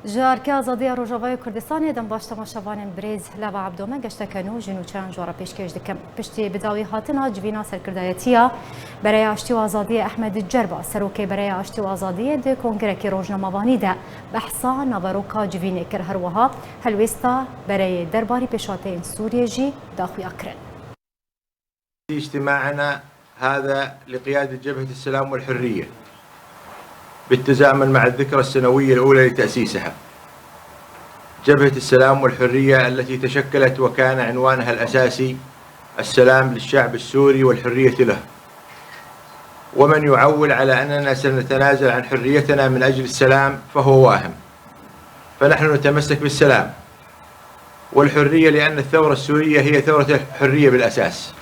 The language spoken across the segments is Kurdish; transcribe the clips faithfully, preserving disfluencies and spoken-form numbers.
Ji Erkê Azadiya Rojavayê Kurdistanê dem baş temaşevanên birêz, lava Ebdo me geşteke nû ji nûçeyan ji we re pêşkêş dikim. Piştî bi dawî hatina civîna serkirdayetiya Bereya Aştî û Azadiyê Ehmed Cerba, serokê Bereya Aştî û Azadiyê di kongrekî rojnamevanî de behsa naveroka civînê kir. Her wiha helwêsta bereyê derbarî pêşhateyên Sûriyê jî daxuya kirin. اجتماعنا هذا لقيادة جبهة السلام والحرية بالتزامن مع الذكرى السنوية الأولى لتأسيسها. جبهة السلام والحرية التي تشكلت وكان عنوانها الأساسي السلام للشعب السوري والحرية له. ومن يعول على أننا سنتنازل عن حريتنا من أجل السلام فهو واهم. فنحن نتمسك بالسلام والحرية، لأن الثورة السورية هي ثورة الحرية بالأساس،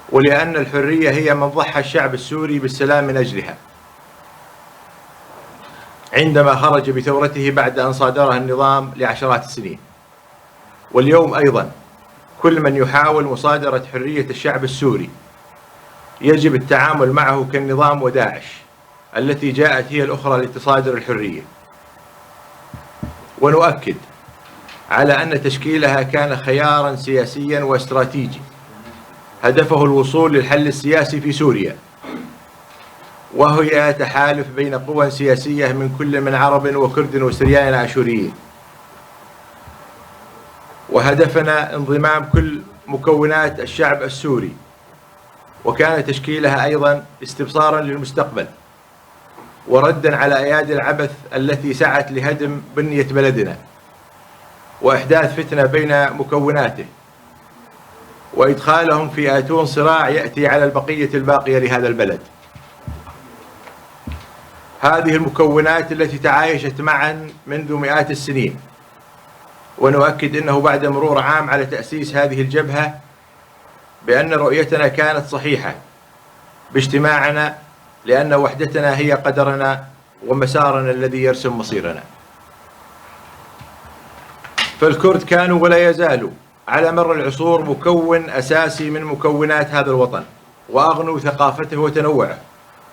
ولأن الحرية هي من ضحى الشعب السوري بالسلام من أجلها عندما خرج بثورته بعد أن صادرها النظام لعشرات السنين. واليوم أيضا كل من يحاول مصادرة حرية الشعب السوري يجب التعامل معه كالنظام وداعش التي جاءت هي الأخرى لتصادر الحرية. ونؤكد على أن تشكيلها كان خيارا سياسيا واستراتيجي هدفه الوصول للحل السياسي في سوريا، وهي تحالف بين قوى سياسية من كل من عرب وكرد وسريان آشوريين. وهدفنا انضمام كل مكونات الشعب السوري، وكان تشكيلها أيضا استبصارا للمستقبل وردا على أيادي العبث التي سعت لهدم بنية بلدنا وإحداث فتنة بين مكوناته وإدخالهم في آتون صراع يأتي على البقية الباقية لهذا البلد. هذه المكونات التي تعايشت معا منذ مئات السنين، ونؤكد أنه بعد مرور عام على تأسيس هذه الجبهة بأن رؤيتنا كانت صحيحة باجتماعنا، لأن وحدتنا هي قدرنا ومسارنا الذي يرسم مصيرنا. فالكرد كانوا ولا يزالوا على مر العصور مكون أساسي من مكونات هذا الوطن، وأغنوا ثقافته وتنوعه،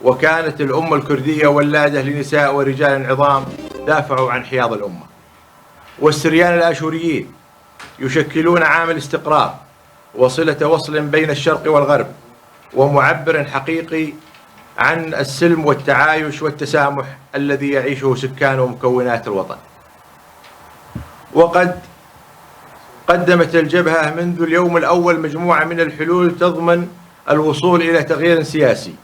وكانت الأمة الكردية ولادة لنساء ورجال عظام دافعوا عن حياض الأمة. والسريان الآشوريين يشكلون عامل استقرار وصلة وصل بين الشرق والغرب، ومعبر حقيقي عن السلم والتعايش والتسامح الذي يعيشه سكان ومكونات الوطن. وقد قدمت الجبهة منذ اليوم الأول مجموعة من الحلول تضمن الوصول إلى تغيير سياسي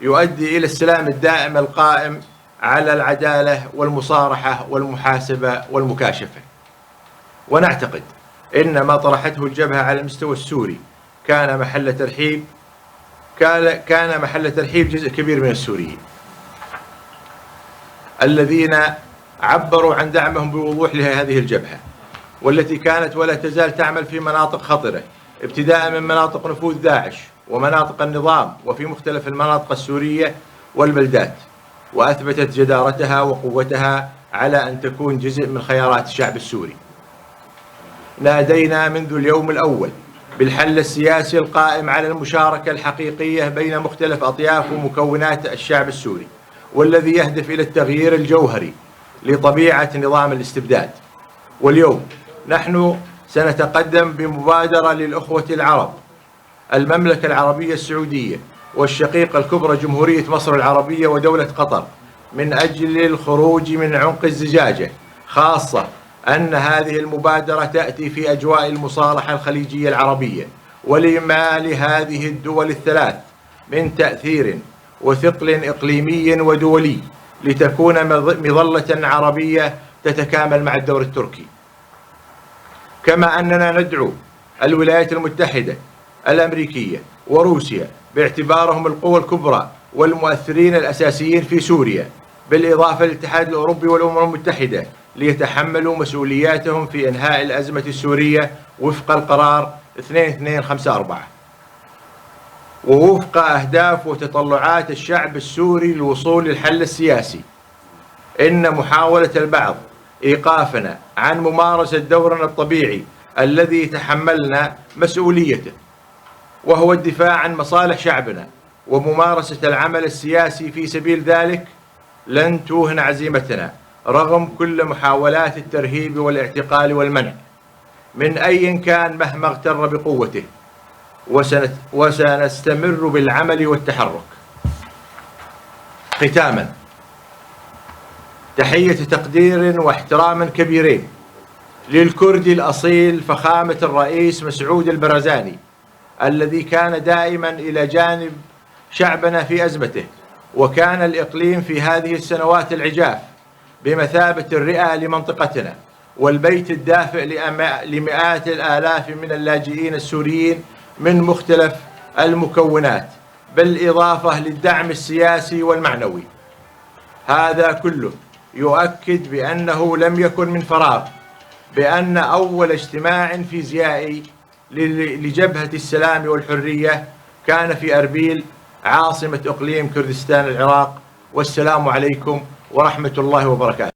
يؤدي إلى السلام الدائم القائم على العدالة والمصارحة والمحاسبة والمكاشفة. ونعتقد أن ما طرحته الجبهة على المستوى السوري كان محل ترحيب، كان، كان محل ترحيب جزء كبير من السوريين الذين عبروا عن دعمهم بوضوح لهذه الجبهة، والتي كانت ولا تزال تعمل في مناطق خطرة، ابتداء من مناطق نفوذ داعش ومناطق النظام وفي مختلف المناطق السورية والبلدات، وأثبتت جدارتها وقوتها على أن تكون جزء من خيارات الشعب السوري. نادينا منذ اليوم الأول بالحل السياسي القائم على المشاركة الحقيقية بين مختلف أطياف ومكونات الشعب السوري، والذي يهدف إلى التغيير الجوهري لطبيعة نظام الاستبداد. واليوم نحن سنتقدم بمبادرة للأخوة العرب، المملكة العربية السعودية والشقيقة الكبرى جمهورية مصر العربية ودولة قطر، من أجل الخروج من عنق الزجاجة، خاصة أن هذه المبادرة تأتي في أجواء المصالحة الخليجية العربية، ولما لهذه الدول الثلاث من تأثير وثقل إقليمي ودولي لتكون مظ-، مظلة عربية تتكامل مع الدور التركي. كما أننا ندعو الولايات المتحدة الأمريكية وروسيا باعتبارهم القوى الكبرى والمؤثرين الأساسيين في سوريا، بالإضافة للاتحاد الأوروبي والأمم المتحدة، ليتحملوا مسؤولياتهم في إنهاء الأزمة السورية وفق القرار اثنين اثنين خمسة أربعة، ووفق أهداف وتطلعات الشعب السوري للوصول للحل السياسي. إن محاولة البعض إيقافنا عن ممارسة دورنا الطبيعي الذي تحملنا مسؤوليته، وهو الدفاع عن مصالح شعبنا وممارسة العمل السياسي في سبيل ذلك، لن توهن عزيمتنا رغم كل محاولات الترهيب والاعتقال والمنع من أي كان مهما اغتر بقوته، وسنت-، وسنستمر بالعمل والتحرك. ختاما، تحية تقدير واحترام كبيرين للكردي الأصيل فخامة الرئيس مسعود البرزاني، الذي كان دائما إلى جانب شعبنا في أزمته، وكان الإقليم في هذه السنوات العجاف بمثابة الرئة لمنطقتنا، والبيت الدافئ لأما-، لمئات الآلاف من اللاجئين السوريين من مختلف المكونات، بالإضافة للدعم السياسي والمعنوي. هذا كله يؤكد بأنه لم يكن من فراغ بأن أول اجتماع فيزيائي ل-، لجبهة السلام والحرية كان في أربيل عاصمة إقليم كردستان العراق. والسلام عليكم ورحمة الله وبركاته.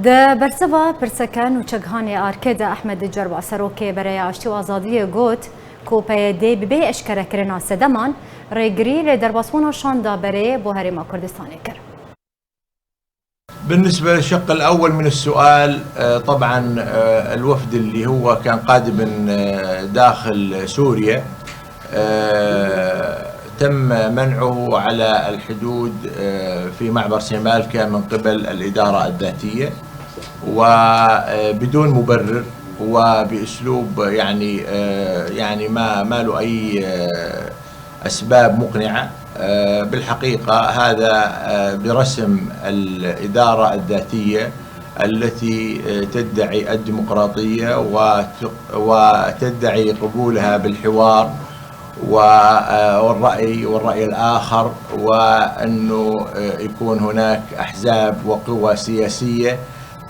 Di bersiva pirseke nûçegihanê ARKê de Ehmed Cerba, serokê Bereya Aştî û Azadiyê, got ku P Y D bi bê eşkerekirina sedeman rêgirî li derbasbûna şanda berê bo Herêma Kurdistanê kir. بالنسبة للشق الأول من السؤال، آه، طبعًا، آه، الوفد اللي هو كان قادم من، آه، داخل سوريا، آه، تم منعه على الحدود، آه، في معبر سيمالكا من قبل الإدارة الذاتية، وبدون مبرر وبأسلوب يعني، آه، يعني ما، ما له أي، آه، أسباب مقنعة. آه، بالحقيقة هذا، آه، برسم الإدارة الذاتية التي، آه، تدعي الديمقراطية وت-، وتدعي قبولها بالحوار و-، آه، والرأي، والرأي الآخر، وأنه، آه، يكون هناك أحزاب وقوى سياسية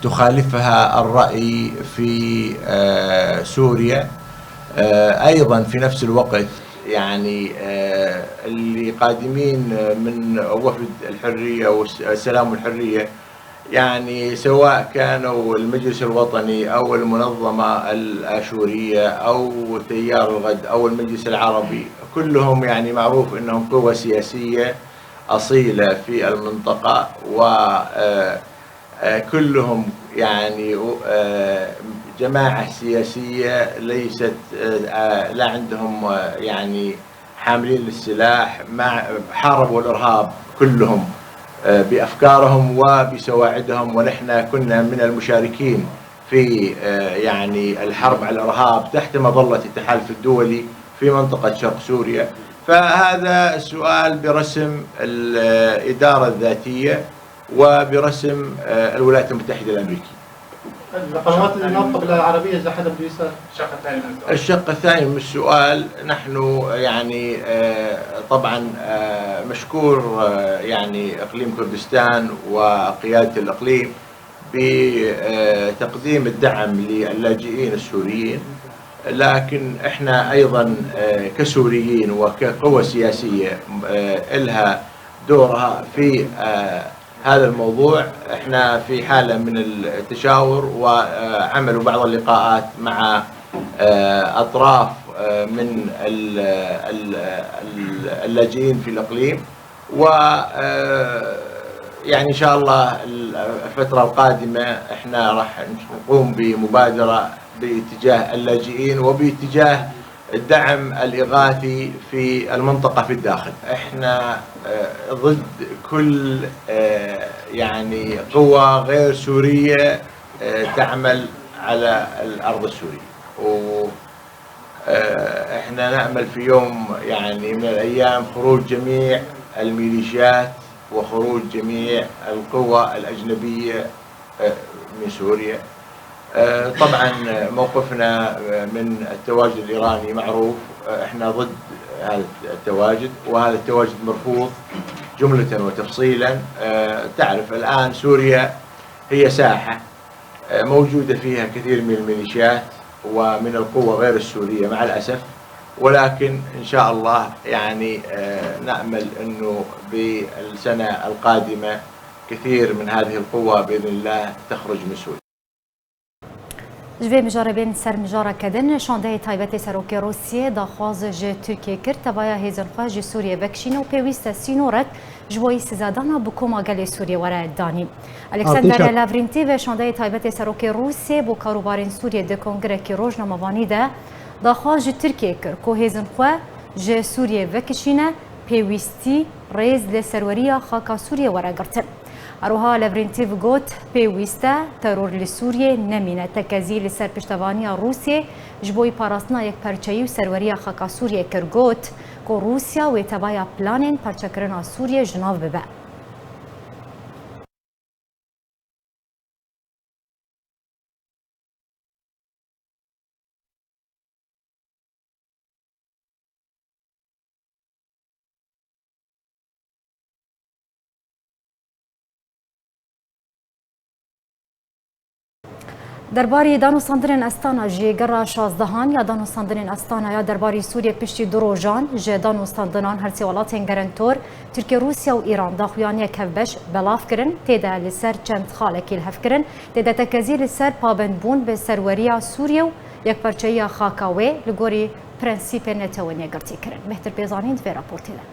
تخالفها الرأي في، آه، سوريا. آه، أيضًا في نفس الوقت، يعني، آه، اللي قادمين من وفد الحرية والس-، السلام والحرية، يعني، سواء كانوا المجلس الوطني أو المنظمة الآشورية أو تيار الغد أو المجلس العربي، كلهم، يعني، معروف إنهم قوى سياسية أصيلة في المنطقة، و، آه، آه، كلهم يعني، آه، جماعة سياسية ليست، آه، آه، لا عندهم، آه، يعني حاملين للسلاح، ما حاربوا الإرهاب كلهم، آه، بأفكارهم وبسواعدهم، ونحن كنا من المشاركين في، آه، يعني الحرب على الإرهاب تحت مظلة التحالف الدولي في منطقة شرق سوريا. فهذا السؤال برسم الإدارة الذاتية وبرسم، آه، الولايات المتحدة الأمريكية. القنوات الناطقة بالعربية إذا حدا بده يسأل. الشق الثاني من السؤال، نحن يعني، آه، طبعًا، آه، مشكور، آه، يعني إقليم كردستان وقيادة الإقليم بتقديم الدعم للاجئين السوريين، لكن إحنا أيضًا، آه، كسوريين وكقوى سياسية، آه، إلها دورها في، آه، هذا الموضوع. إحنا في حالة من التشاور وعمل بعض اللقاءات مع، آه، أطراف، آه، من ال-، ال-، ال-، اللاجئين في الإقليم. و، آه، يعني إن شاء الله ال-، الفترة القادمة إحنا راح نقوم بمبادرة باتجاه اللاجئين وباتجاه الدعم الإغاثي في المنطقة في الداخل. إحنا، آه، ضد كل، آه، يعني قوى غير سورية، آه، تعمل على الأرض السورية. و، آه، إحنا نأمل في يوم، يعني، من الأيام خروج جميع الميليشيات وخروج جميع القوى الأجنبية، آه، من سوريا. آه، طبعًا موقفنا من التواجد الإيراني معروف، آه، إحنا ضد هذا التواجد، وهذا التواجد مرفوض جملة وتفصيلًا. آه، تعرف الآن سوريا هي ساحة، آه، موجودة فيها كثير من الميليشيات ومن القوى غير السورية مع الأسف، ولكن إن شاء الله يعني، آه، نأمل أنه بالسنة القادمة كثير من هذه القوى بإذن الله تخرج من سوريا. Ji vê mijarê bên ser mijareke din, şandeyê taybetê serokê Rûsiyê daxwaz ji Tirkiyê kir, tevaya hêzên xwe ji Sûriyê vekişîne û pêwîst e sînorek ji bo îsizadana bi koma gelê Sûriyê were danîn. Alexander Lavrentiev, şandeyê taybetê serokê Rûsiyê bo karûbarên Sûriyê di kongirekî rojnamevanî de daxwaz ji Tirkiyê kir ku hêzên xwe ji Sûriyê vekişîne, pêwîstî rêz li serweriya xaka Sûriyê were girtin. Her wiha Lavrentiev got, pêwîst e teror li Sûriyê nemîne. Tekezî li ser piştevaniya Rûsiyê ji bo parastina yekperçeyî û serweriya xaka Sûriyê kir, got ku Rûsya wê tevaya planên parçekirina Sûriyê ji nav bibe. Derbarî danûstandinên Astana jî, gera şazdehan ya danûstandinên Astana ya derbarî Sûriyê piştî du rojan ji danûstandinan her sê welatên gerentor, Tirkiye, Rûsya û Îran daxuyaniyek hevbeş belav kirin, tê de li ser çend xalekî li hev kirin, tê de tekezî li ser pabendbûn bi serweriya Sûriyê û yekparçeyiya xaka wê li gorî prensîpên Netewên Yekgirtî kirin. Bêhtir pê zanîn di vê raportê de.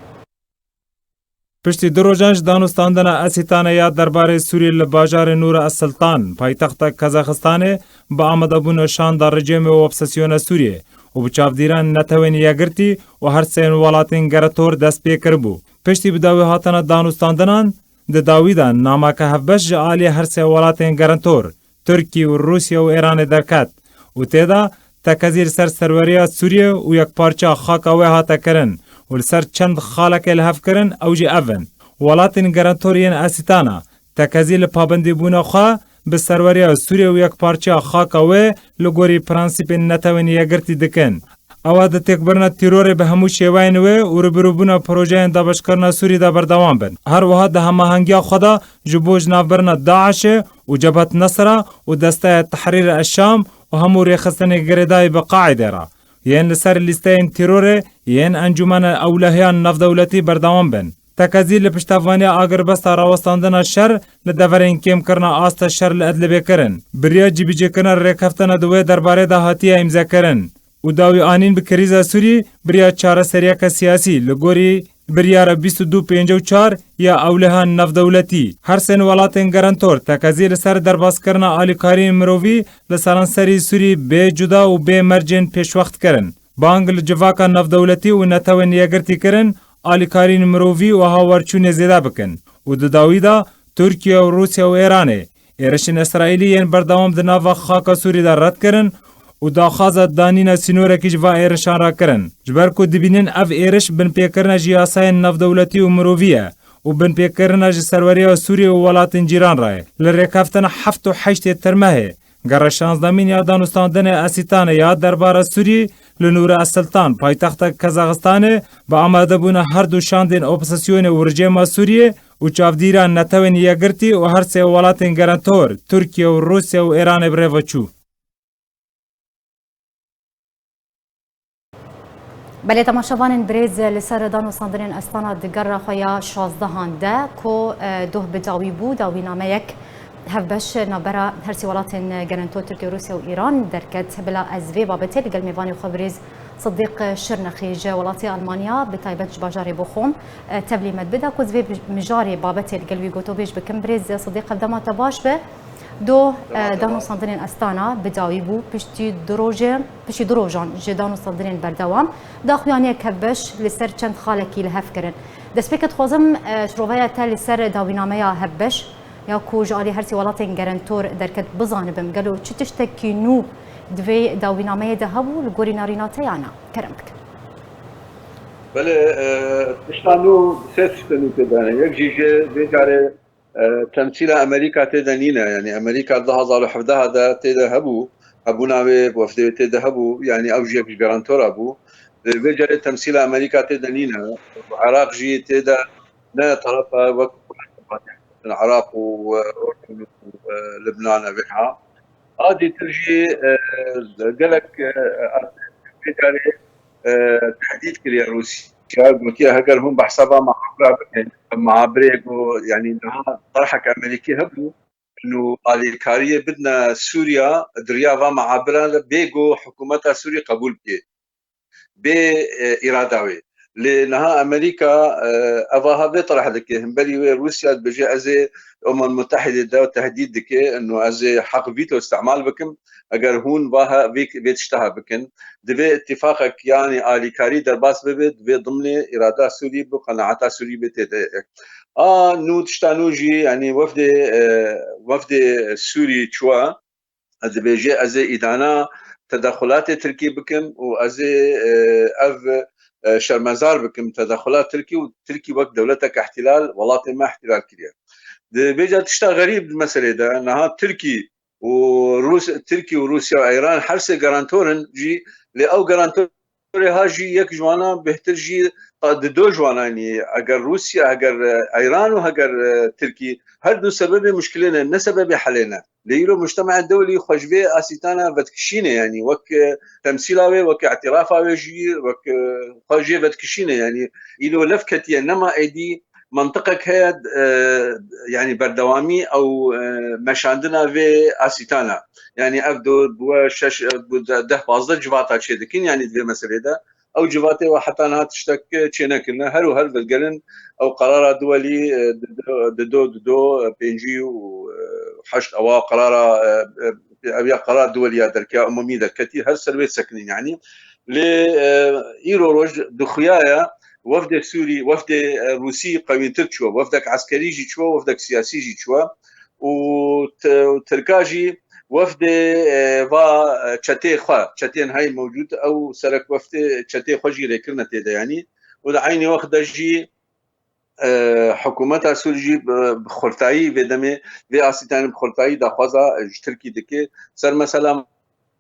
Piştî du rojan ji danûstandina Esîtane ya derbarê Sûriyê li bajarê Nûra Esiltan, paytexta Kazaxistanê, bi amadebûna şanda rejîmê û opozîsyona Sûriyê û bi çavdîran Netewên Yekgirtî û her sêyên welatên gerentor dest pê kiribû. Piştî bi dawî hatina danûstandinan, di dawî de nameke hevbeş ji aliyê her sê welatên gerentor, Tirkî û Rûsya û Îranê derket û tê de tekezî li ser serweriya Sûriyê û yekparçeya xaka wê hate kirin û li ser çend xalekê li hev kirin, ew jî ev in: Welatên gerentor yên Esîtana tekezî li pabendîbûna xwe bi serweriya Sûriyê û yekparçeya xaka wê li gorî prensîpên Netewên Yekgirtî dikin. Ew ê di têkbirina terorê bi hemû şêweyên wê û rûbirûbûna projeyên dabeşkirina Sûrî de berdewam bin. Her wiha di hemahengiya xwe de ji bo jinavbirina DAIŞê û Cebhet Nesra û Desteya Tehrîr el-Şam û hemû rêxistinên girêdayî bi Qaîdê re yên li ser lîsteyên terorê yên Encûmena Ewlehiya Navdewletî berdewam bin. Tekezî li piştevaniya agirbesta rawestandina şer li deverên kêmkirina asta şer li Idlibê kirin. Biriya cîbicêkirina rêkeftina di wê derbarê de hatiye îmzekirin û dawî anîn bi krîza Sûrî biriya çareseriyeke siyasî li gorî biryara bîst û du pêncî û çar ya Ewleha Navdewletî. Her sên welatên gerentor tekezî li ser derbaskirina alîkariyên mirovî li seranserî Sûrî bê cuda û bê mercên pêşwext kirin. Bang li civaka navdewletî û Netewên Yekgirtî kirin, alîkariyên mirovî û hawarçûnê zêde bikin û di dawî de Tirkiye û Rûsya û Îranê êrişên Îsraîlî yên berdewam di nava xaka Sûrî de red kirin û daxwaza danîna sînorekî ji va êrişan re kirin. Ji ber ku dibînin ev êriş binpêkirina ji yasayên navdewletî û mirovî ye û binpêkirina ji serweriya Sûriyê û welatên cîran re ye. Li rêkeftina heft û heştê Tirmehê, gera şazdemîn ya danûstandinê Esîtane ya derbara Sûrî li Nûra Esiltan, paytexta Kazaxistanê, bi amadebûna her du şandên opozîsyonê û rejîma Sûriyê û çavdîra Netewên Yekgirtî û her sê welatên gerentor, Tirkiye û Rûsya û Îranê bi rê ve çû. Belê, temaşevanên birêz, li ser danûstandinên Astana di gera xwe ya şazdehan de ku, e, doh bi dawî bû, dawînameyek hevbeş navbera her sê welatên gerentor Tirkiye, Rûsya û Îran derket. Bila ez vê babetê li gel mêvanê xwe birêz Sidîq Şirnexî ji welatê Almanya, bi taybet ji bajarê Boxom, e, tevlî me dibe da ku ez vê mijarê babetê li gel wî gotobêj bikim. Birêz Sidîq, ev dema te baş be. Doh, e, danûstandinên Astana bi dawî bû. Piştî du rojê, piştî du rojan ji danûstandinên berdewam, daxuyaniyek hevbeş li ser çend xalekî li hev kirin. Destpêkê dixwazim, e, şiroveya te li ser dawînameya hevbeş ya ku ji alî her sê welatên gerentor derket bizanibim. Gelo çi tiştekî nû di vê dawînameyê de hebû li gorî narîna te ya na? Kerem bikin. Belê, e, tişta nû, sê tiştê nû tê de hene. Yek jî ji vê carê, e, temsîla Amerîka tê de nîne. Yanî Amerîka du hazar û hevdeh de tê de hebû. Hebûna wê, wefdê wê tê de hebû. Yanî ew jî yek ji garantora bû. Vê, vê carê temsîla Amerîka tê de nîne. Iraq jî tê de ne terefa wek Iraq û, e, Urdun û, e, Libnan e vêha. A dîtir jî, e, gelek, e, vê carê, e, tehdîd kiriye Rûsya. Gotiye heger hûn behsa va muhabira bikin, muhabirê ku, yanî niha terhek Amerîkî hebû, û alîkariyê bidine Sûriya, di riya va muhabira de bê ku hikûmeta Sûrî qebûl bike. Bê, e, îrada wê. Lê niha Amerîka, e, evaha vê tereh dike. Himberî wê Rûsya dibêje, ez ê Umem Mutehîdê de tehdîd dike, ino ez ê heq vîto îstemal bikim. Eger hûn vaha vê, vê tiştaha bikin, divê îtîfaqek, yanî alîkarî derbas bibe, divê dimnê îrada Sûrî bi, qenaeta Sûrî bi tê de. A nû tişta nû jî, yanî wefdê, e, wefdê Sûrî çûwa, dibêje, ez ê îdana tedexulatê Tirkî bikim û ez ê, e, ev, e, şermezar bikim tedexulat Tirkî û Tirkî wek dewletek îhtîlal welatê me îhtîlal kiriye. Di vêca tişta xerîb di meselê de, niha Tirkî û Rûs-, Tirkî û Rûsya û Îran her sê garantor in jî, lê ew garantor ha jî yek ji wana bêhtir jî, ta di do ji wana, yanî eger Rûsya, heger, e, Îran û heger, e, Tirkî, her du sebebê muşkilê ne, ne sebebê helê ne. Lê îro mujtema dewlî xwe ji vê asîtana vedikişîne, yanî wek, e, temsîla wê, wek îtîrafa wê jî, wek, e, xwe jê vedikişîne, yanî îro lev ketiye, nema êdî mentiqek heye, e, yanî berdewamî ew, e, meşandina vê asîtana. Yanî ev do bi we şeş, bi de-, deh pazdeh civata çêdikin, yanî di vê meselê de. Ew civatê we heta niha tiştek çênekirine. Her û her vegerin ew qerara duwelî, e, di do, di do, di do, e, pêncî û, e, heşt ewa qerara, e, e, ev ya qerar duwelî ya derkeya umumî derketî, her ser wê sekinîn, yanî. Lê, e, îro roj dixuyaya wefdê Sûrî, wefdê, e, Rûsî qewîntir çûwe, wefdek eskerî jî çûwe, wefdek siyasî jî çûwe û t-, û Tirka jî wefdê, e, va, e, çetê xwe, çetên hey mewcûd, ew serek wefdê çetê xwe jî rêkirine tê de, yanî. Û di eynî wext de jî, e, hikûmeta Sûrî jî bi, bi xurtayî vê demê, vê asîtanê bi xurtayî daxwaza ji Tirkî dike. Ser mesela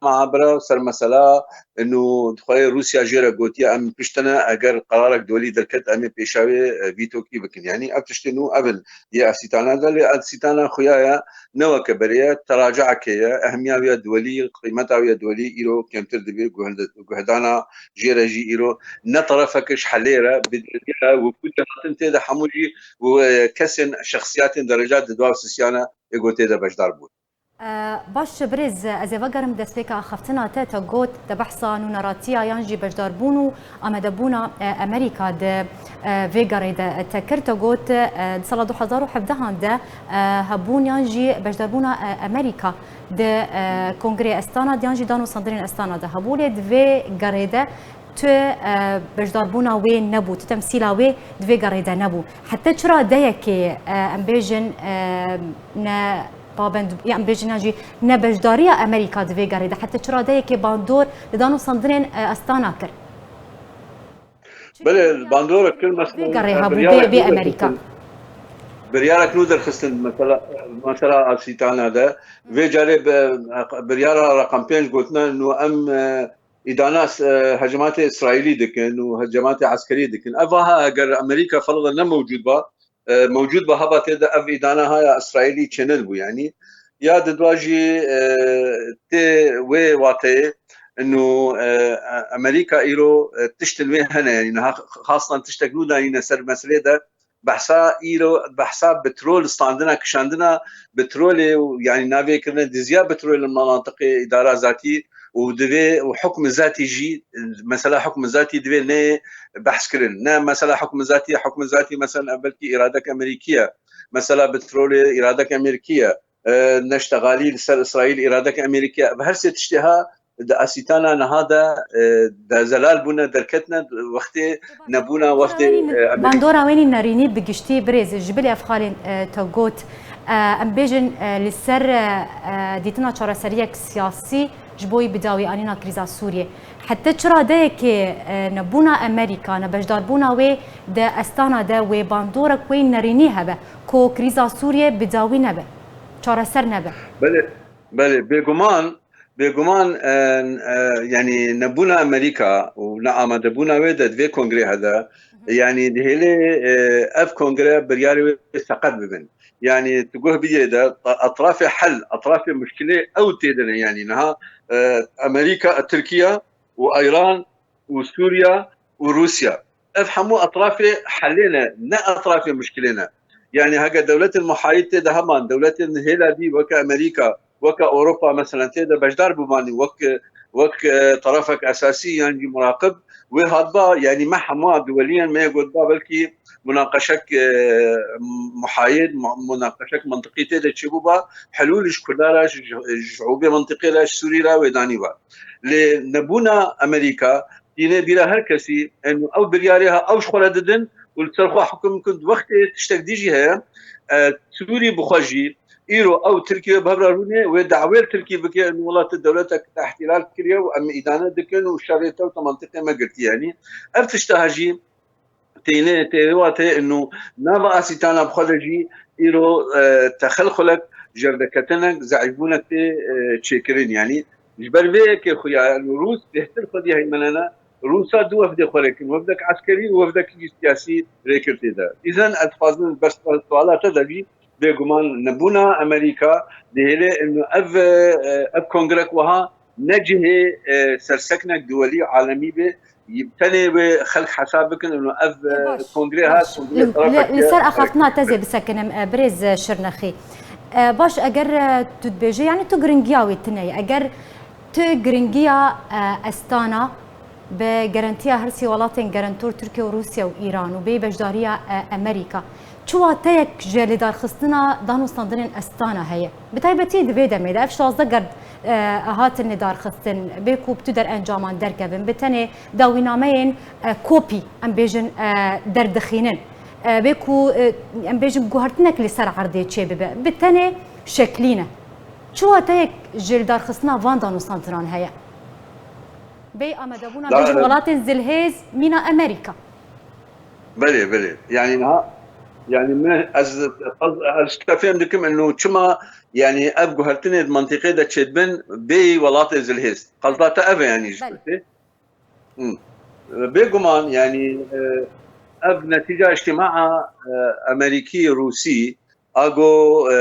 muhabere, ser mesela ino dixwaye Rûsya jê re gotiye, em pişt te ne, eger qerarek duwelî derket, em ê pêşa wê, e, vîtokî bikin. Yanî ev tiştê nû ev in yê asîtana de, lê asîtana xuya ye, ne weke berê ye, teracaekê ye, ehmiya wî ya duwelî, qîmeta wî ya duwelî îro kêmtir dibe, guhende-, guhdana jê re jî îro ne terefek ji helê re, bi, bi, û ku hatin tê de hemû jî û, e, kesên, şexsiyatên dereca di dua sisiyana ê gotê de beşdar bûn. E, baş birêz, ez ê vegerim destpêka axaftina te, te got, te behsa nûneratiya yan jî beşdarbûn û amadebûna, e, Amerîka di, e, vê gerê de te kir. Te got, e, di sala du hezar û hevdehan de, e, hebûn yan jî beşdarbûna, e, Amerîka di, e, Kongrê Astana de yan jî danûstandinên Astana de hebû, lê di vê gerê de tu, e, beşdarbûna wê nebû, tu temsîla wê di vê gerê de nebû. Heta çira deyekê, e, em bêjin, e, ne pabend, ya em bêjin yan jî ne beşdariya Amerîka di vê gerê de, heta çira deyekê bandor li danûstandinên, e, Astana kir? Belê, bandorek kir, mesela, vê gerê hebû, biryarek bê, bê nû Amerîka derxistin. Biryarek nû derxistin, mesela, mesela Asîtana de. Vê carê bi, biryara raqam pênc gotine, nû em, e, îdana, e, hecematê Îsraîlî dikin û hecematê eskerî dikin. Ev vaha eger Amerîka ferda ne mewcûd ba, e, mewcûd ba heba tê de ev îdana ha ya Îsraîlî çênedibû, yanî. Ya di dua jî, e, tê wê wateyê, ino, e, Amerîka îro, e, tiştin wê hene, yanî niha xastan tiştek nû danîne ser meselê de, behsa îro, behsa petrol, standina, kişandina petrolê û, yanî, navê kirine diziya petrolê li manatiqê îdara zatî û divê û hukm zatî jî, mesela hukm zatî divê neyê behs kirin. Ne mesela hukm zatî, hukm zatî, mesela, belkî îradek Amerîkî ye. Mesela petrolê îradek Amerîkî ye. E, neştexalî li ser Îsraîl îradek Amerîkî ye. Ev her sê tiştê ha di asîtana niha de, e, de zelal bûne, derketine, wextê nebûna, wextê, e, Amerîka. Bandora wenî nerînî bi giştî birêz ji bilî ev xalên, e, te got, e, em bêjin, e, li ser, e, e, dîtina çareseriyek siyasî ji bo yî bidawî anîna krîza Sûriyê. Heta çira deyekê, e, nebûna Amerîka, nebeşdarbûna wê di Astana de wê bandorek wê nerînî hebe ku krîza Sûriyê bidawî nebe, çareser nebe. Belê, belê, bêguman, bêguman, e, e, yanî nebûna Amerîka û neamadebûna wê de di vê kongrê de, yanî dihêlê, e, ev kongre biryarê wê seqet bibin. Yanî tu guh bidê de, etrafê hel, etrafê muşkilê ew tê de ne. Yanî niha, e, Amerîka, Tirkiye û Îran û Sûriye û Rûsya. Ev hemû etrafê helê ne, ne etrafê muşkilê ne. Yanî heke dewletên muhayît tê de heman, dewletên hêla dî weke Amerîka, weke Ewropa, meselen, tê de beşdar bûbanî, wek, wek, e, terefek esasî yan jî muraqib wê hatba, yanî me hema duweliyên me yê gotba belkî munaqeşek, e, muhayêd, mu-, munaqeşek mintiqî tê de çêbûba, helûl ji Kurda re, ji, ji, ji şûbê mintiqê re, ji Sûrî re wê danîba. Lê nebûna Amerîka tîne bîra her kesî, eno ew biryarê ha ew ji xwe re didin û li ser xwe hukm bikin. Wextê tiştek dî jî heye, e, Sûrî bi xwe jî îro ew Tirkî wê bi hev re rûnê, wê dawê li Tirkî bike, eno welat dewletek te îhtilal kiriye û em îdane dikin û şerê te û te mentiqê me girtiye. Yanî ev tişta ha jî têne, têne wa tê eno nava Asîtana bi xwe de jî îro, e, texelxulek, jerdeketinek, zeîfbûnek tê, e, çêkirin. Yanî ji ber vê yekê xuya, yanî Rûs bêhtir xwedî heymenana, Rûsa du wefdê xwe lê kin, wefdek eskerî û wefdek jî siyasî rêkir tê de. Îzen ez dixwazim ber suala te de jî bêguman nebûna Amerîka dihêle eno ev, e, ev kongrek wiha ne cihê, e, serseknek duwelî alemî be, tenê wê xelk hesab bikin eno ev, e, Baş, kongre ha, baş. kongre Li, li, li ser axaftina te zê bisekinim, e, birêz, e, Şirnexî. E, baş, eger, e, tu dibêje, yanî tu giringiya wê tune ye. Eger tu giringiya, e, Estana bi gerentiya her sê welatên gerentor Tirkiye û Rûsya û Îran û bê beşdariya, e, Amerîka, çi wateyek ji lêdarxistina danûstandinên Estana heye? Bi taybetî di vê demê de ev şazdeh gerd, e, hatin lêdarxistin, bê ku bi tu derencaman derkevin, bi tenê dawînameyên, e, kopî, em bêjin, e, derdixînin, e, bê ku, e, em bêjin guhertinek li ser erdê çêbibe, bi tenê şeklî ne. Çi wateyek ji lêdarxistina van danûstandinan heye? Bê amadebûna, bêjin, welatên zilhêz mîna Amerîka. Belê, belê. Yanî niha, yanî min ez, ez, ez tişka fêm dikim, eno çima, yanî ev guhertinê di mentiqê de çêdibin bê welatê zilhêz. Qezda te ev e, yanî ji Belê. Hı. Bêguman, yanî, e, ev netîca îctîmaa, e, Amerîkî, Rûsî, ago, e,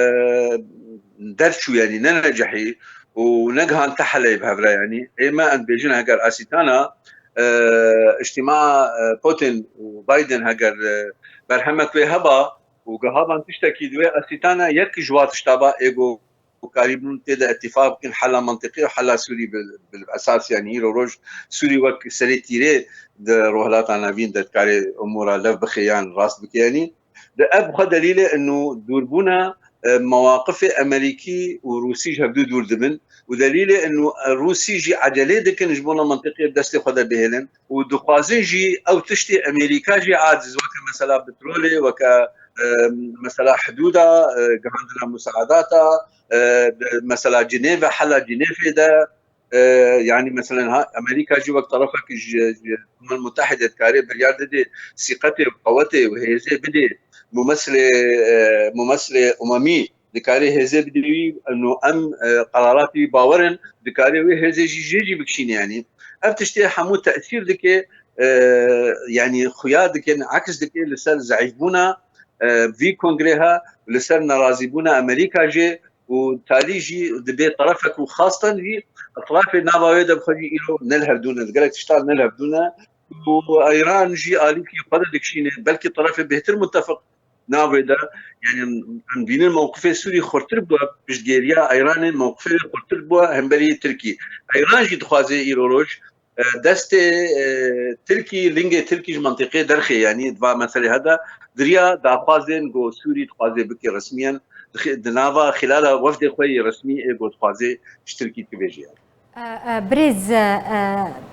derçû, yanî ne necehî û negihand te heleyê bi hev re, yanî ê me em dibêjin heger Asîtana, e, îctîmaa, e, Putin û Biden heger, e, berhemek wê heba û gihaban tiştekî di wê Asîtana yek ji wa tişta ba êgo û karîbûn tê de îtîfaq bikin hela mintiqî û hela Sûrî bi, bi esas, yanî îro roj Sûrî wek serê tîrê di Rojhilata Navîn de dikarê umûra lev bixe yan rast bike, yanî di ev xwe delîlê ino dûrbûna, e, mewaqifê Amerîkî û Rûsî ji hevdû dûr dibin û delîlê ino, e, Rûsî jî ecelê dikin ji bona mintiqê bi destê xwe de bihêlin û dixwazin jî ew tiştê Amerîka jî aciz, weke mesela petrolê, weke, e, mesela hidûda, e, gihandina musaadata, e, di mesela Cinêve, hela Cinêvê de, e, yanî meselen ha, Amerîka jî wek terefek ji, ji Umem Mutehide dikarê biryar didê sîqetê û qewetê û hêzê bidê mumesilê, e, mumesilê umemî, dikarê hêzê bidê wî, eno em, e, qeraratî wî bawer in, dikarê wê hêzê jî jê jî bikişîne yanî. Ev tiştê hemû tesîr dike, e, yanî xuya dikin, aks dike li ser zeîfbûna, e, vî kongrê ha, li ser nerazîbûna Amerîka jê û talî jî dibê terefek û xastan jî etrafê nava wê de bi xwe jî îro ne li hevdû ne, gelek tiştan ne li hevdû ne û Îran jî alîkî xwe de dikişîne, belkî terefê bêhtir mutefiq navê de, yanî em dînin mewqifê Sûrî xurtir bû, piştgêriya Îranê mewqifê wê xurtir bû hemberî Tirkî. Îran jî dixwaze îro roj, e, destê, e, Tirkî, lingê Tirkî ji mentiqê derxê, yanî di va meselê he de diriya daxwazên ku Sûrî dixwaze bike resmiyen, di xi-, di nava xilala wefdê xwe yê resmî ê ku dixwaze ji Tirkî bivêje. E, e, birêz, e, e,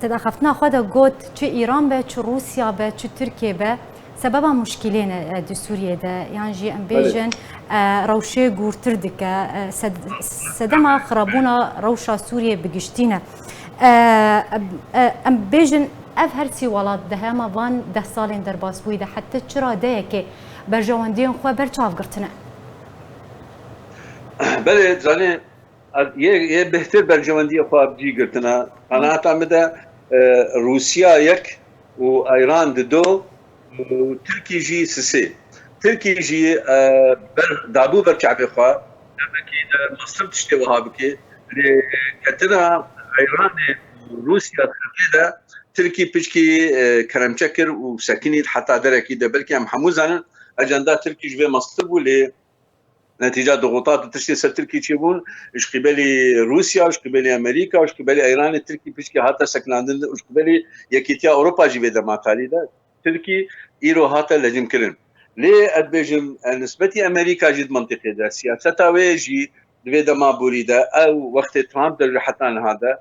te daxaftina xwe de got, çi Îran be, çi Rûsya be, çi Tirkiye be, sebeba muşkilê ne, e, di Sûriyê de, yan jî em Belê. bêjin, e, rewşê gûrtir dike, e, sed-, sedema xirabûna rewşa Sûriyê bi giştî ne. E, e, em bêjin, ev her sî welat di hema van deh salên derbasbûyî de heta çi radeyekê berjewendiyên xwe ber çav girtine? Belê, zanê, yê, yê bêhtir berjewendiyê xwe bi cî girtine. Qenaeta min de, e, Rûsya yek û Îran di do û Tirkî jî sisê. Tirkî jî, e, ber, dabû ber çavê xwe, demekî de mezin tiştê wiha bike. Lê ketina Îranê û Rûsya di xeblê de Tirkî piçkî, e, keremçe kir û sekinî heta derekî de. Belkî em hemû zanin, ecenda Tirkî ji vê mezin bû, lê Netîca dixutat û tiştê ser Tirkî çêbûn, ji qîbelî Rûsya, ji qîbelî Amerîka, ji qîbelî Îranê Tirkî pişkî hate sekinandin û ji qîbelî Yekîtiya Ewropa jî vê dema talî de Tirkî îro hate lecimkirin. Lê ez dibêjim, e, nisbetî Amerîka jî di mintîqê de, siyaseta wê jî di vê dema borî de, ew wextê Trump de ji heta niha de,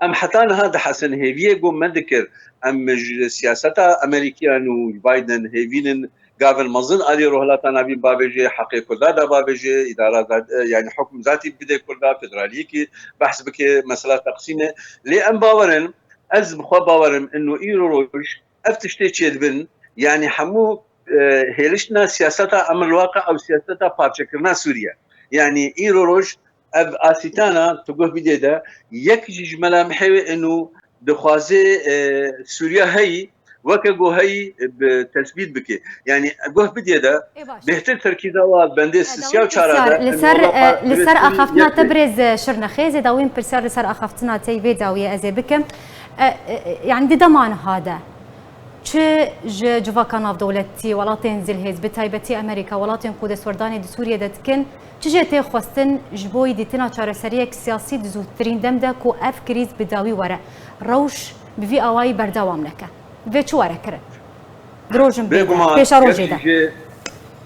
em heta niha dihesin hêviyê ku me dikir, em ji siyaseta Amerîkiyan û Biden hêvînin gavên mezin alî Rojhilata Navîn bavêjê, heqê Kurda de bavêjê, îdara zat-, e, yani hukm zatî bide Kurda, federaliyekî behs bike, mesela teqsîmê. Lê em bawerin, ez bi xwe bawerim, ino îro roj ev tiştê çêdibin, yani hemû, e, hêliştina siyaseta emir waqe ew siyaseta parçekirina Sûriye. Yani îro roj ev asîtana tu guh bidê de yek jî ji melamihê wê ino dixwaze, e, Sûriya heyî, weke ku heyî bi tesbît bike. Yani guh bidê de Ê baş. Bêhtir terkîza wa bendê E, sisiya û dawîn çara pirsyar de li ser, e, li ser axaftina te birêz, e, Şirnexê, zê dawîn pirsyar li ser axaftina te yî vê dawiyê ez ê bikim. E, e, e, yani di dema niha de çi ji civaka navdewletî, welatên zilhêz, bi taybetî Amerîka, welatên ku destwerdanê di Sûriyê de dikin, çi jê tê xwestin ji bo yî dîtina çareseriyek siyasî di zûtirîn dem de ku ev krîz bi dawî were, rewş bi vî awayî berdewam neke. Divê çi were kirin? Di rojin bê de, Bêguman, pêşerojê yek de. Jî jê,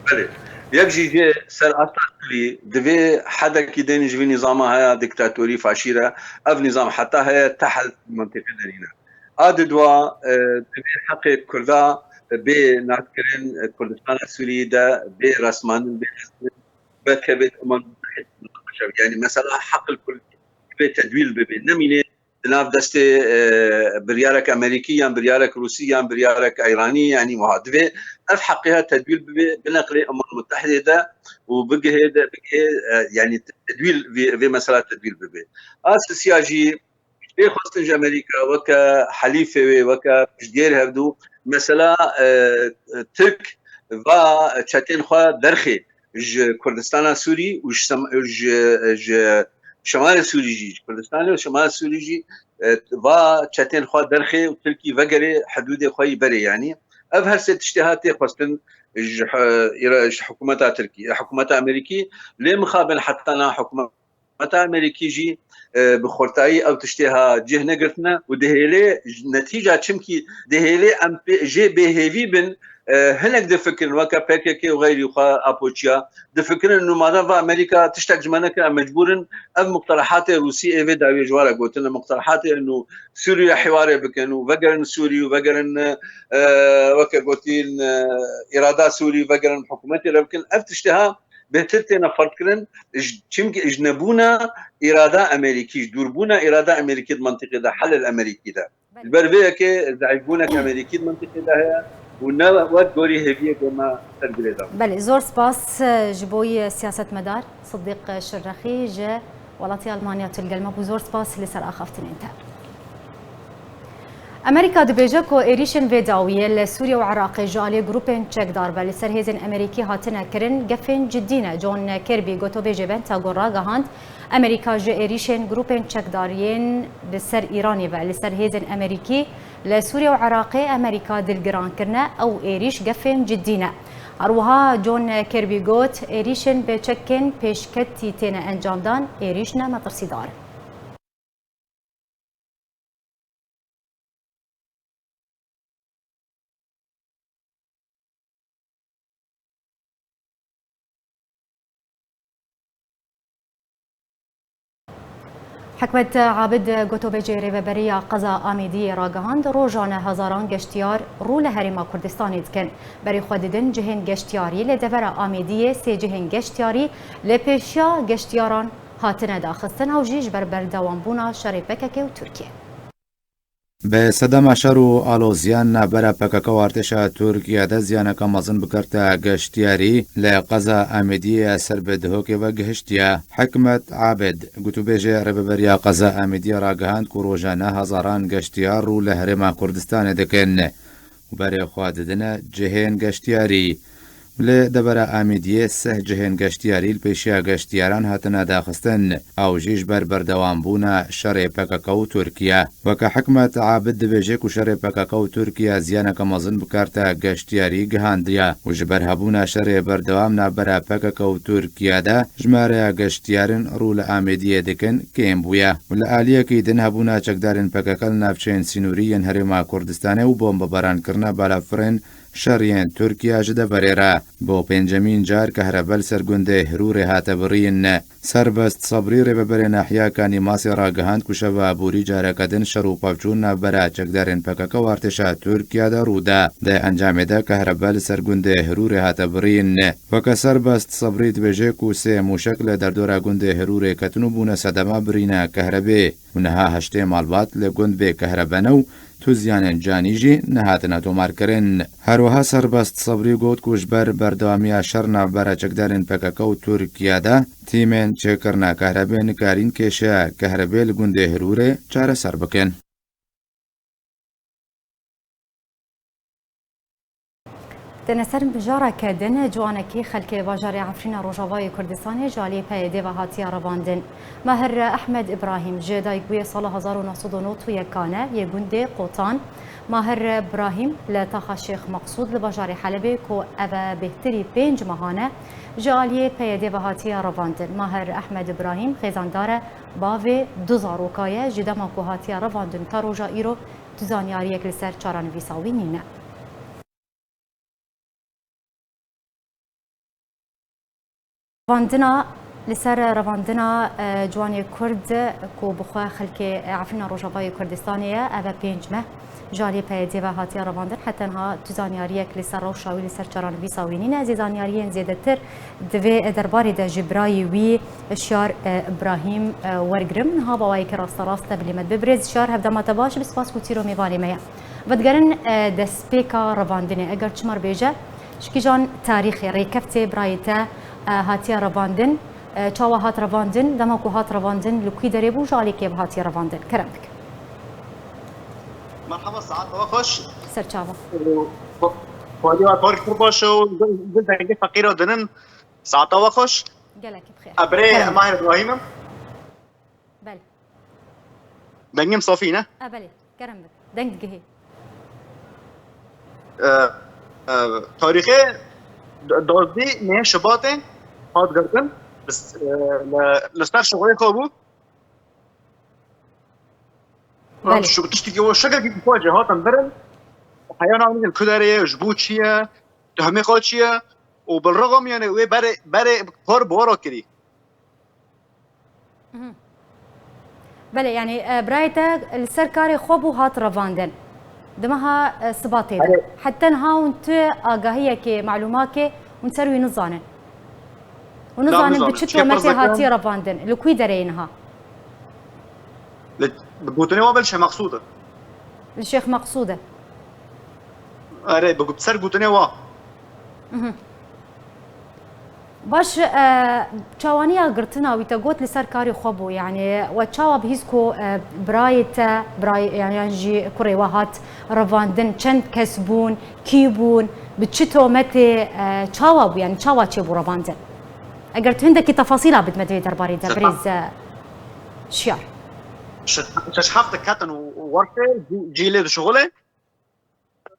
belê, yek jî jê ser asta kulî divê hedekî din ji vî nîzama heye diktatorî, faşî re. Ev nîzam heta heye tehel mintîqê de nîne. A di dua, e, divê heqê Kurda bê naskirin, e, Kurdistana Sûrî de bê resmandin, bê resmandin, belkevê Umem Mutehîd, yani mesela heqil Kurd divê tedwîl bibe. Nemîne di nav destê, e, biryarek Amerîkî yan biryarek Rûsî yan biryarek Îranî, yani wiha divê ev heqê ha tedwîl bibe, bineqlê Umem Mutehîdê de û bigihê de, bigihê, e, yani tedwîl vê, vê mesela tedwîl bibe. A sisiya jî Lê xwestin ji Amerîka weke helîfê wê, weke piştgêr hevdû, mesela, e, Tirk va çetên xwe derxê ji Kurdistana Sûrî û ji Sem-, ji, ji Şemalê Sûrî jî, ji Kurdistanê û Şemalê Sûrî jî, e, va çetên xwe derxê û Tirkî vegerê hidûdê xwe yî berê, yanî. Ev her sê tiştê ha tê xwestin ji, e, îra-, ji hikûmeta Tirkî, hikûmeta Amerîkî, lê mixabin heta niha hikûmeta Amerîkî jî, e, bi xurtayî ew tiştê ha cih negirtine û dihêlê netîca, çimkî dihêlê em pê, jê bêhêvî bin, e, hinek difikirin weke P K K û xeyrî xwe apoçiya difikirin, nû madem va Amerîka tiştek ji me nekir, em mecbûr in ev muqterehatê Rûsî ê vê dawiyê ji we re gotin, muqterehatê nû Sûriye hîwarê bikin û vegerin Sûrî û vegerin, e, weke gotîn, e, îrada Sûrî vegerin hikûmetê re bikin. Ev tiştê ha bêhtir têne ferdkirin, ji, çimkî ji nebûna îrada Amerîkî, ji dûrbûna îrada Amerîkî di mintîqê de, helel Amerîkî de. Belê. Ji ber vê yekê zeîfbûnek Amerîkî di mintîqê de heye û ne wek gorî hêviyê ku me ser gulê da. Belê, zor spas, e, ji bo yî siyasetmedar Sidîq Şirnexî ji welatê Almanya tu li gel me bû. Zor spas li ser axaftinên te. Amerîka dibêje ku êrîşên vê dawiyê li Sûriye û Iraqê ji alî grûpên çekdar ve li ser hêzên Amerîkî hatine kirin, gefên cidî ne. John Kirby, gotobêjê Pentagon, ragihand, Amerîka ji êrîşên grûpên çekdar yên bi ser Îranê ve li ser hêzên Amerîkî li Sûriye û Iraqê Amerîka dilgiran kirine, ew êrîş gefên cidî ne. Her wiha John Kirby got, êrîşên bi çekên pêşketî têne encamdan, êrîş ne metirsîdar in. Hikmet Abid, gotobêjê Rêveberiya Qeza Amêdiyê ragihand, rojane hezaran geştiyar rû li Herêma Kurdistanê dikin. Berê xwe didin cihên geştiyarî. Li devera Amêdiyê sê cihên geştiyarî li pêşiya geştiyaran hatine daxistin, ew jî ji ber berdewambûna şerê P K K û Tirkiyê. Bi sedema şer û aloziyan navbera P K K û artêşa Tirkiyê de ziyaneke mezin bikirte geştiyarî li qeza Amêdiyê ya ser bi Dihokê ve gihiştiye. Hikmet Abid, gotûbêjê Rêveberiya Qeza Amêdiyê ragihand ku rojane hezaran geştiyar rû li Herêma Kurdistanê dikin û berê xwe didine cihên geştiyarî. Li devera Amêdiyê sih cihên geştiyarî li pêşiya geştiyaran hatine daxistin. Ew jî ji ber berdewambûna şerê P K K û Tirkiye. Weke Hikmet Abid dibêje ku şerê P K K û Tirkiye ziyaneke mezin bi karta geştiyarî gihandiye û ji ber hebûna şerê berdewam navbera P K K û Tirkiye de jimareya geştiyarin rû li Amêdiyê dikin kêm bûye û li aliyekî din hebûna çekdarên P K K li navçeyên sînorî yên Herêma Kurdistanê û bombebarankirina balafirên şeriyên Tirkiye ji deverê re. Bo pêncemîn car kehrebe li ser gundê Hirûrê hate birîn. Serbest Sebrî, rêveberê nahiya Kanî Masê ragihand ku şeva borî careke din şer û pevçûn navbera çekdarên P K K û artêşa Tirkiye de rû da. Di encamê de kehrebe li ser gundê Hirûrê hate birîn. Weke Serbest Sebrî dibêje ku sê mûşek li derdora gundê Hirûrê ketin û bûne sedema birîna kehrebê. Û niha heştê malbat li gund bê kehrebe ne û tu ziyanên canî jî nehatine tomarkirin. Her wiha Serbest Sebrî got ku ji ber berdewamiya şer navbera çekdarên P K K û Tirkiye de tîmên çêkirina kehrebê nikarîn kêşeya kehrebê li gundê Hirûrê çareser bikin. Têne ser mijareke din, ciwanekî xelkê bajarê Efrîna Rojavayê Kurdistanê ji aliyê P Y D ve hatiye revandin. Mahir Ehmed Îbrahîm ji dayikbûyê sala hezar û neh sed û nod û yekan e, yê gundê Qotan. Mahir Brahîm li taxa Şêx Meqsûd li bajarê Helebê ku ev e bêhtirî pênc mehan e, ji aliyê P Y D ve hatiye revandin. Mahir Ehmed Îbrahîm xêzandar e, bavê du zaroka ye, ji dema ku hatiye revandin ta roja îro tu zanyariyek li ser çaranivîsa wî nîne. Revandina, li ser revandina, e, ciwanê Kurd ku bi xwe xelkê, e, Efrîna Rojavayê Kurdistanê ye, ev e pênc meh ji aliyê P Y D ve hatiye revandin. Heta niha tu zanyariyek li ser rewşa wî, li ser çaranivîsa wî nîne. Ez ê zanyariyên zêdetir di vê derbarê de ji birayê wî Şiyar, e, Îbrahîm, e, wergirim. Niha bi awayekî rasterast te bi lê me dibe. Birêz Şiyar, hevdema te baş, bi spas ku tîro mêvanê me ye. Vedigerin, e, destpêka revandinê. Eger çima bêje, ji kîjan tarîxê rêkeftê birayê te, e, hatiye revandin, e, çawa hat revandin, dema ku hat revandin, li kû derê bû, ji alî kê ve hatiye revandin? Kerem dikim. Merhaba, saet we xweş. Serçava. Xwedê we kar kir baş û gul, gul dengê feqîra dinin. Saeta we xweş. Gelekî bi xêr. Ebrê Kerem. Mahir Îbrahîm im. Belê. Dengê min safî ne? E, belê. Kerem bik. Deng digihê. E, e, tarîxê d-, dozdî nê Şibatê hat girtin. Li s-, e, li, li ser şixulê xwe bû. Belê. Şu tiştekî o şekilkî xwe cê hatin birin. Heya navnî ku derê ye, ji bo çi ye, tuhmê xwe çi ye û bilrixim, yani, wê berê, berê kar bi we re kirî. Mhm. Belê, yani, e, birayê te li ser karê xwe bû hat revandin. Di meha, e, Sibatê de. Belê. Heta niha hûn tu agahiyekê, malûmakê hûn ser wî nizanin. Hûn Na, nizanin bi nizanin. Çi çi tometê tometê hatiye revandin. Li kû derê ye niha? Li, bi gotinê wa bel Şêx Meqsûd e. Li Şêx Meqsûd e. Erê, bi gu-, ser gotinê wa. Mhm. Baş, e, çawaniya girtina wî te got li ser karê xwe bû, yani we çawa bihîst ku, e, birayê te, birayê, yani, yan jî kurê we hat revandin, çend kes bûn, kî bûn, bi çi tometê, e, çawa bû, yani çawa çêbû revandin? Eger tu hindekî tefasîla bidme di vê derbarê de, Sefa. Birêz, e, Şiyar. Şeş, şeş heft ketin û wertê cî-, cî lê dişixulê.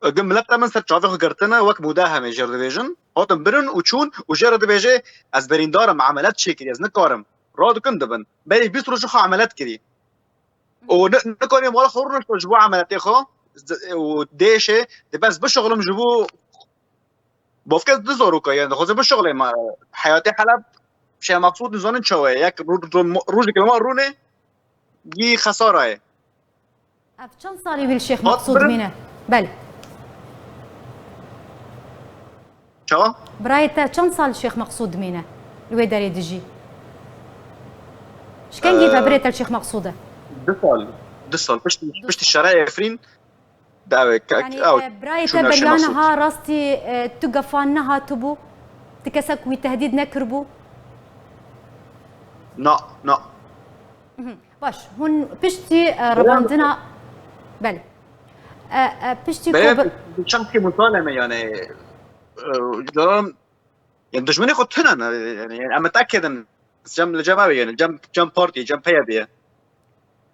Ege mileta min ser çavê xwe girtine, wek mûde hemê jê re dibêjin, hatin birin û çûn û jê re dibêje, ez birîndar im, emelet çêkirî, ez nikarim. Radikin dibin. Berî bîst roj xwe emelet kirî. Û ni-, nikarî mala xwe rûnişte ji bo emeletê xwe, z-, û dêşê dibe ez bişixulim ji bo bavke du zaroka, yani dixwaze bişixulê me. Heyatê Heleb, Şêx Meqsûd nizanin çawa ye. Yek ro-, ro-, rojek li me rûnê, gî xesara ye. Ev çend salî wî li Şêx Hat Meqsûd birin. Mîne? Belê. Çawa? Birayê te çend sal li Şêx Meqsûd mîne? Li wê derê dijî? Ji kengî ve Ee, birê te li Şêx Meqsûd e? Du sal. Du sal. Piştî, Du piştî sal. Şerê Efrîn dawê ke-, Yani, ew e, birayê te çûna beriya Şêx Meqsûd. Niha rastî, e, tu gefan nehatibû? Tu kesek wî tehdîd nekiribû? Na, na. Mhm. Baş, hûn piştî, e, Belê. Revandina, belê. E, e, piştî Belê, ku bi- bi çend kî mutaleme, yani, e, caran Yani dijminê xwe tune ne. Yani, yani em metekê din. Cem, li cem ew ye, yani, cem, cem partî, cem P Y D ye.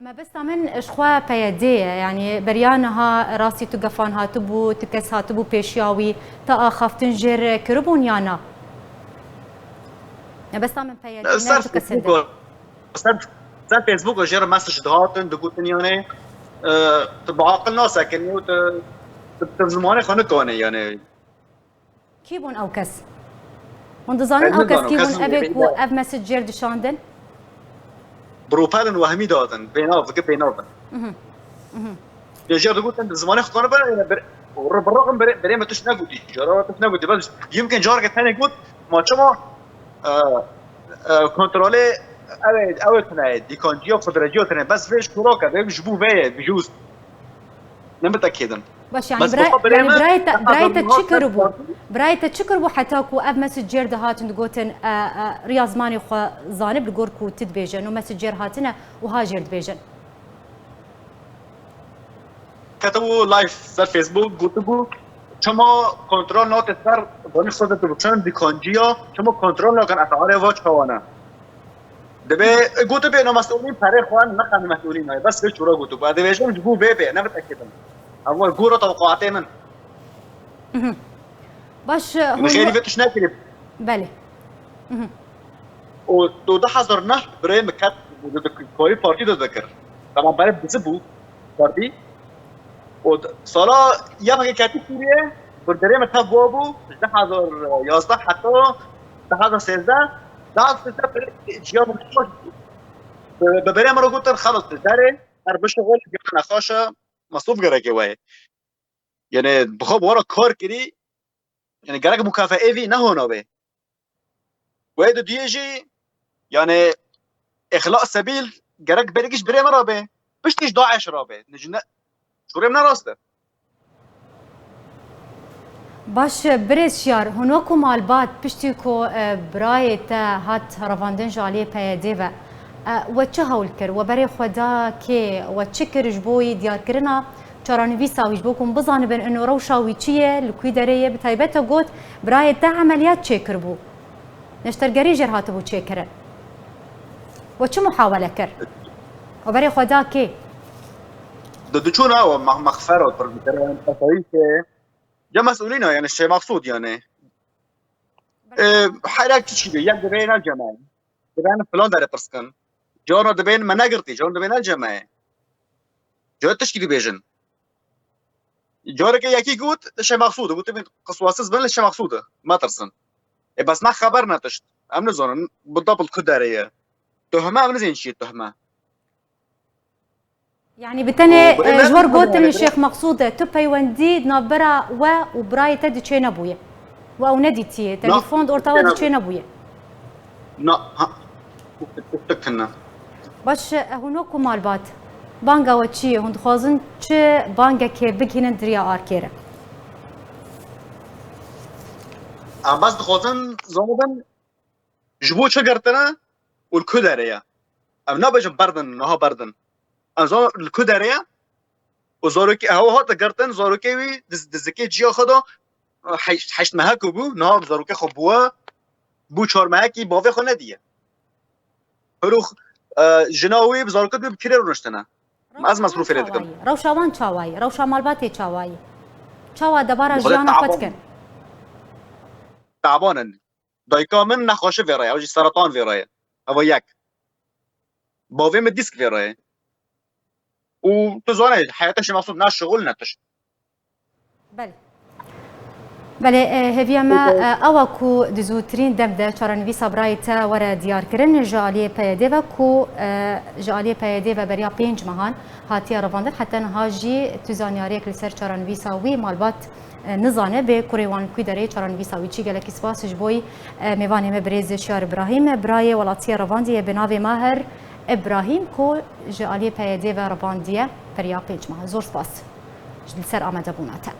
Mebesta min ji xwe P Y D ye, yani beriya niha rastî tu gefan hatibû, tu kes hatibû pêşiya wî, te axaftin jêr kiribûn ya na? Mebesta min P Y D ne, ser tu kesên din. Facebook, ser, ser Facebook jê re mesaj dihatin, digotin yani, e, tu bi aqil nasekinî û tu, tu, tu zimanê xwe nikanî yani. Kî bûn ew kes? Hûn dizanin ew kes kî bûn, evê ku ev mesaj jêr dişandin? Bropelin wehmî dadin, bênav, vike bênav in. Mhm. Mhm. Lê jê digotin, zimanê xwe dane ber, ber, ber, ber, berê me tişt negotî, cara tişt negotî. Bes yimkin careke tenê got, ma çima, e, e, kontrolê ew ê, ew ê tune, dîkanciya xwe direciya tune, bes vê ji kurake, vê ji bo vê ye, bi jûz. Ne bitekêdin. Baş, yani bes bira-, baba birê yani me, birayê te, birayê te çi kiribû? Birayê te çi kiribû heta ku ev mesaj jêr dihatin digotin, e, e, riya zimanê xwe zanib li gor ku tu dibêje, no mesaj jêr hatine û ha jêr dibêjin? Ketibû live ser Facebook, gotibû, çima kontrol nate ser, banî xwe de dibû, çend dîkanciya, çima kontrol nakin, esarê va çawa ne? Dibê, e, gotibê, no mesûlîn perê xwe nexin mesûlîn nayê. Bes vê çûra gotibû. Ez dibêjim, ji bo vê bê, ne bitekêdin. Ev gora tewqatê min. Mhm. Baş, e, hûn xêrî vê tişt nekirî. Belê. Mhm. Û tu du hezar neh birê min ket, di, di, di, koyî partî de dikir. Tamam, berê bizi bû, partî. Û d-, sala yekê ketî Sûriye, birderê min tev bû, ji du hezar yazdeh heta du hezar sêzdeh, du hezar sêzdeh birê jiya min xweş bû. Bi, bi birê min re gotin, xelas, tu derê, her bişuxul, jiya nexweş e, mesrûf gereke we ye. Yani, bi xwe bi we re kar kirî, yani, gerek mukafeê vî nehona wê. Wê didiyê jî, yani, îxla sebîl gerek berî giş birê min re be. Piştî ji DAIŞ re be. Nijine, şûrê min ne rast e. Baş, birêz Şiyar, hûn wekû malbat piştî ku, e, birayê te hat revandin ji aliyê P Y D ve, e, we çi hewl kir? We berê xwe da kê? We çi kir ji bo wî diyarkirina çarenivîsa wî, ji bo ku hûn bizanibin ino rewşa wî çi ye, li kwî derê ye? Bi taybet te got, birayê te emeliyat çêkiribû. Neştergerî jêr hatibû çêkirin. We çi muhawele kir? We berê xwe da kê? Di diçûna we meh-, mexfero pir dikirin, asayîşê. Ya mesûlîna, yani Şêx Maqsûd, yani. Belê. E, herek tişkî be, yek dibê ne cemaye. Dibên filan derê pirs kin. Carna dibên me negirtî, carna dibên ne cemaye. Cara tişkî dibêjin. Careke yekî got, Şêx Maqsûd, gotin, qiswasiz bin li Şêx Maqsûd, metirsin. E, bes ne xeber ne tişt. Em nizanin, bi dapil ku derê ye. Tuhme, em nizên çi ye tuhme. Yani bi tenê, e, ji wer gotin Şêx Maqsûd e, tu peywendî di navbera we û birayê te diçê nebûye. We ew nedîtiye. Telefon di orta we diçê nebûye. Na, ha. Tuk tuk tuk hene. Baş, e, hûn wekû malbat, banga we çi ye? Hûn dixwazin çi bangekê bigihînin di riya arkê re? Em bes dixwazin zanibin ji bo çi girtine û li ku derê ye. Em nabêjin berdin, niha berdin. Em zanin li ku derê ye û zarokê, ew hate girtin, zarokê wî diz-, dizikê ciya xwe da, heşt, heşt mehek bû, niha zarokê xwe bûye, bû çar mehekî bavê xwe nediye. Hirox, e, jina wî bi zarokê wî bi kirê rûniştine. Ez mesrûfê lê dikim. Rewşa wan çawa ye? Rewşa malbatê çawa ye? Çawa debara jiyana xwe dikin? Taban in. Dayika min nexweşi vê re ye, ew jî seretan vê re ye. Ev yek. Bavê min dîsk vê re ye. Û tu zanî, heyeta Şêx Maqsûd ne şixul ne tişt. Belê. Belê, e, hêviya me, e, ew e ku di zûtirîn dem de çarenivîsa birayê te were diyarkirin ji aliyê P Y D ve ku, e, ji aliyê P Y D ve beriya pênc mehan hatiye revandin. Heta niha jî tu zanyariyek li ser çarenivîsa wî malbat, e, nizane. Bê kurê wan li ku derê çarenivîsa wî çi? Gelekî spas ji bo, e, mêvanê me birêz Şiyar Îbrahîm, birayê welatiyê revandiye bi navê Maher Îbrahîm ku ji aliyê P Y D ve revandiye beriya pênc mehan. Zor spas. Ji li ser amadebûna te.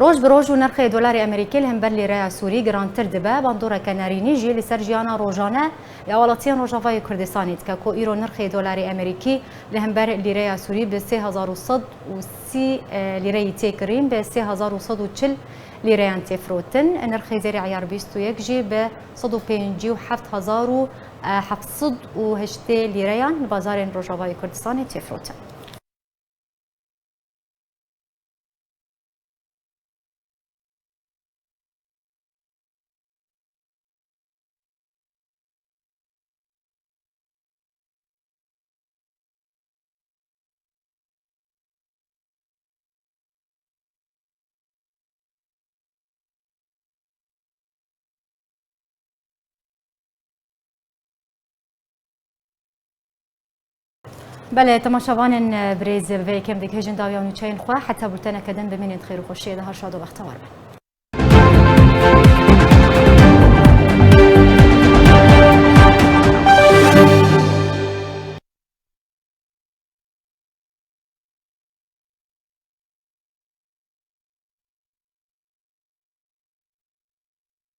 Roj bi roj û nirxê dolarê Amerîkî li hember lîreya Sûrî girantir dibe, bandoreke nerînî jî li ser jiyana rojane ya welatiyên Rojavayê Kurdistanê dike ku îro nirxê dolarê Amerîkî li hember lîreya Sûrî bi sê hezar û sed û sî lîreyî tê kirîn, bi sê hezar û sed û çil lîreyan tê firotin. Nirxê zêrê eyar bîst û yek jî bi sed û pêncî û heft hezar û heft sed û heştê lîreyan li bazarên Rojavayê Kurdistanê tê firotin. Belê, temaşevanên birêz, bi vê yekê em digihîjin dawiya nûçeyên xwe. Heta bulteneke din bimînin di xêr û xweşiyê de, her şad û bextewar bin.